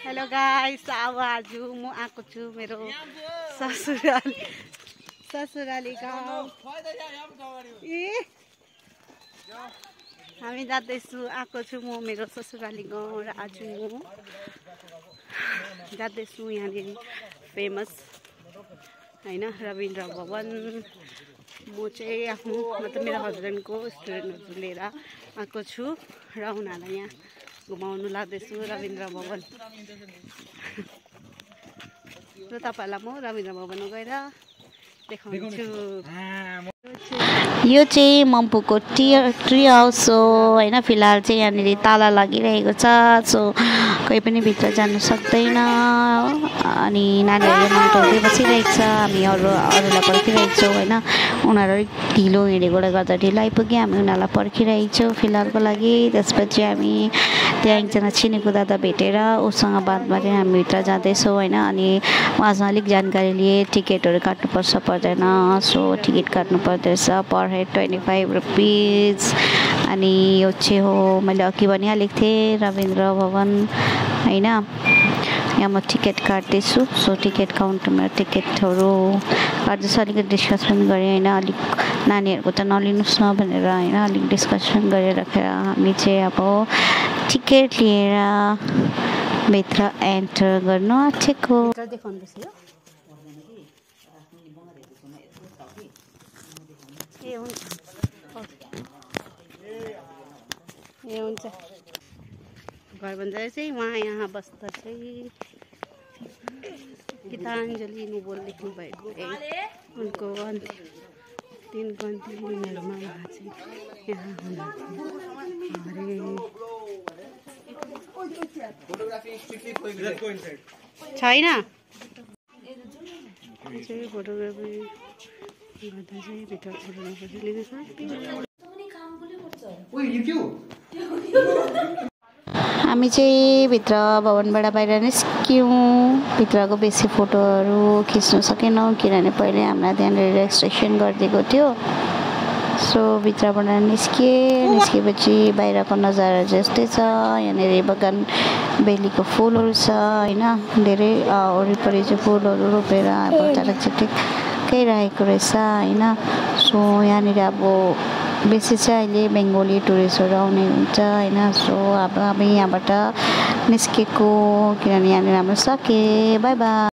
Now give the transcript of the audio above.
Hello guys, अब आज म आएको छु मेरो ससुराली गाउँ। हामी जाँदैछु, आएको छु म मेरो ससुराली गाउँ र आज म जाँदैछु यहाँनिर फेमस हैन रविन्द्र भवन। म चाहिँ आफ्नो मतलब मेरो हस्बेन्डको स्टुडेन्टहरू लिएर आएको छु र उनीहरूलाई यहाँ घुमाउनु लाँदैछु रविन्द्र भवन। र तपाईहरुलाई म रविन्द्र भवनमा गएर देखाउँछु। यो चाहिँ मम्पूको ट्री हाउस हो हैन। फिलहाल चाहिँ यहाँनिर ताला लागिरहेको छ, सो कोही पनि भित्र जानु सक्दैन। अनि नानीहरूले मन्टाउँदै बसिरहेको छ। हामी अरूलाई पर्खिरहेको छौँ हैन। उनीहरू ढिलो हिँडेकोले गर्दा ढिलो आइपुग्यो। हामी उनीहरूलाई पर्खिरहेको छौँ फिलहालको लागि। त्यसपछि हामी त्यहाँ एकजना चिनेको दादा भेटेर उसँग बात मारेर हामी भित्र जाँदैछौँ हैन। अनि उहाँसँग अलिक जानकारी लिए टिकटहरू काट्नुपर्छ पर्दैन। सो टिकट काट्नु पर्दछ पर हेड 25 रुपिज। अनि यो चाहिँ हो मैले अघि भनिहालेको थिएँ रविन्द्र भवन हैन। यहाँ म टिकट काट्दैछु। सो टिकट काउन्टरमा टिकटहरू काट्दैछु। अलिकति डिस्कस पनि गरेँ हैन। अलिक नानीहरूको त नलिनुहोस् न भनेर हैन अलिक डिस्कसन गरेर राखेर हामी चाहिँ अब टिकट लिएर भित्र एन्टर गर्नु आँटेको। ए हुन्छ घर भन्दा चाहिँ उहाँ यहाँ बस्दा चाहिँ गीताञ्जली नोबल लेख्नु भएको उनको तिनको अन्तिमहरूमा उहाँ चाहिँ यहाँ छैन चाहिँ फोटोग्राफी गर्दा चाहिँ भित्र फोटोग्राफी लिन सक्छ। हामी चाहिँ भित्र भवनबाट बाहिर निस्क्यौँ। भित्रको बेसी फोटोहरू खिच्न सकेनौँ किनभने पहिले हामीलाई त्यहाँनिर रेस्ट्रिक्सन गरिदिएको थियो। सो भित्रबाट निस्केपछि बाहिरको नजारा जस्तै छ। यहाँनिर बगान बेलीको फुलहरू छ हैन। धेरै वरिपरि चाहिँ फुलहरू रोपेर चिटिक्कै रहेको रहेछ हैन। सो यहाँनिर अब बेसी चाहिँ अहिले बेङ्गोली टुरिस्टहरू आउने हुन्छ हैन। सो अब यहाँबाट निस्केको किनभने यहाँनिर हाम्रो सके। By by.